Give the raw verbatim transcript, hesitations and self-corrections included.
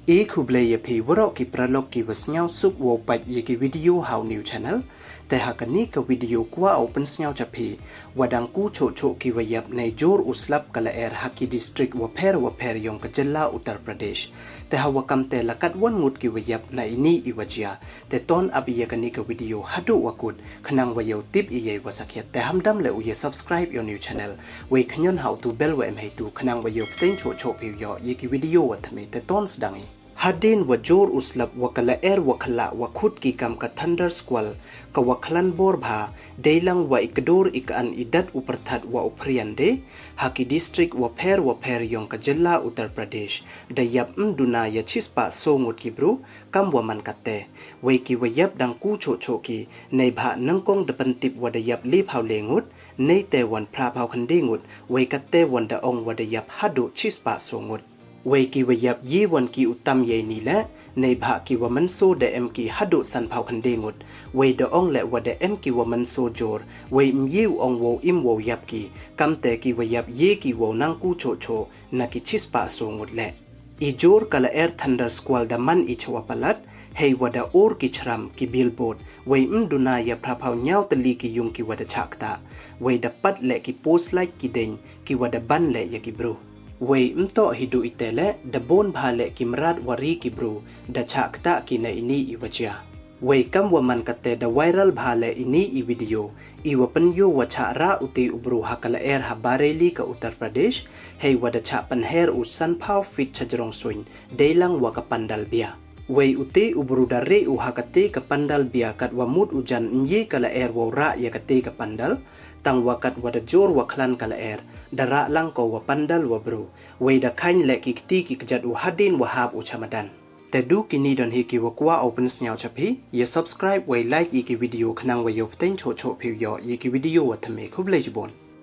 E khublei ya phi waroh ki paralok ki wa sniawsuk wow pait ya ki video ha u new channel. Te ha kani ka video kwah u pynsniaw cha phi, wa dang ku choh choh ki wa yap nei jur u slap ka lyer ha ki district wa pher wa pher yong ka jylla Uttar Pradesh. Te ha wa kam te la katwon ngut ki wa yap na ini i wa jia. Te ton ap ya kani ka video haduh wa kut, khnang wa yoh tip i yei wa sakhiat. Te hamdam le u ya subscribe ya u new channel, wei khñion ha u tu bell wa em heitu, khnang wa yoh pteng choh choh phi u yoh ya ki video wa thymme. Te ton sdang i. Hadien wa jur u slap wa ka lyer wa khlah wa khut ki kam ka thunder squall, ka wa khlan bor bha, deilang wa i kdur i kan i dat u pyrthat wa u phrian de, ha ki district wa pher wa pher yong ka jylla Uttar Pradesh, da yap mduna ya chispah so ngut ki bru, kam wa man kate. Wei ki wa yap dang ku choh choh ki, neibhah nyngkong da pyntip wa da yap le phaw le ngut, neite wan phra phaw khyndai ngut, wei kate wan da ong wa da yap haduh chispah so ngut. Wei ki wa yap ye wan ki u tam yei ni le, neibhah ki wa mynsaw da em ki haduh san phaw khyndai ngut, wei da ong le wa da em ki wa mynsaw jur, wei mye u ong wow im wow yap ki, kamte ki wa yap ye ki wow nang ku choh choh, na ki chispah so ngut le. I jur ka lyer thunder squall da man i chwa palat, hei wa da ur ki chram ki billboard, wei mduna ya phra phaw ñiaw tylli ki yung ki wa da chah ktah, wei da pat le ki post light ki deng, ki wa da ban le ya ki bru. Wei mtoh hi du ite le, da bun bha le ki mrad wa ri ki bru, da chah ktah ki na ini i wa jia. Wei kam wa man kate da viral bha le ini i video, i wa pynyoo wa chah rah u te u bru ha ka lyer ha Bareilly ka Uttar Pradesh, hei wa da chah pynher u san phaw feet chajrong suiñ, deilang wa ka pandal bia. Wei u te u bru da reh u ha kate ka pandal bia kat wa mut u jan mye ka lyer wow rah ya kate ka pandal, tang wa kat wa da jur wa khlan ka lyer, da rah lang ko wa pandal wa bru, wei da khaiñ le ki kti ki kjat u hadien wa hap u chamadan. Te du kini don hi ki wa kwah u pynsniaw cha phi, ya subscribe wei like ya ki video khnang wa yoh pteng choh choh phi u yoh ya ki video wa thymme. Khublei chibun.